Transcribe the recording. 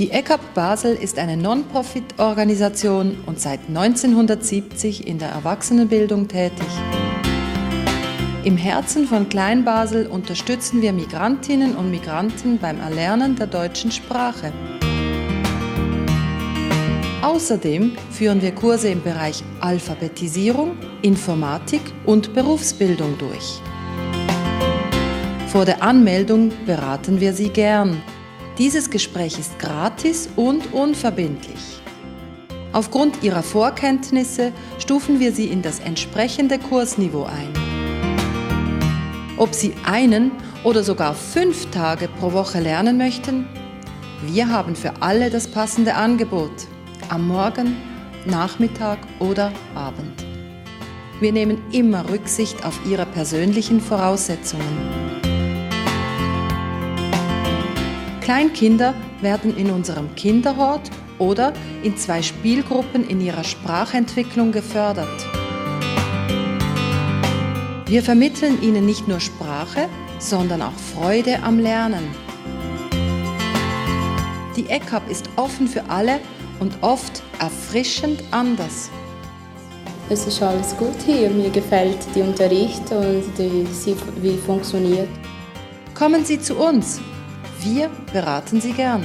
Die ECAP Basel ist eine Non-Profit-Organisation und seit 1970 in der Erwachsenenbildung tätig. Im Herzen von Klein-Basel unterstützen wir Migrantinnen und Migranten beim Erlernen der deutschen Sprache. Außerdem führen wir Kurse im Bereich Alphabetisierung, Informatik und Berufsbildung durch. Vor der Anmeldung beraten wir Sie gern. Dieses Gespräch ist gratis und unverbindlich. Aufgrund Ihrer Vorkenntnisse stufen wir Sie in das entsprechende Kursniveau ein. Ob Sie 1 oder sogar 5 Tage pro Woche lernen möchten, wir haben für alle das passende Angebot. Am Morgen, Nachmittag oder Abend. Wir nehmen immer Rücksicht auf Ihre persönlichen Voraussetzungen. Kleinkinder werden in unserem Kinderhort oder in 2 Spielgruppen in ihrer Sprachentwicklung gefördert. Wir vermitteln ihnen nicht nur Sprache, sondern auch Freude am Lernen. Die ECAP ist offen für alle und oft erfrischend anders. Es ist alles gut hier, mir gefällt der Unterricht und wie funktioniert. Kommen Sie zu uns, wir beraten Sie gern.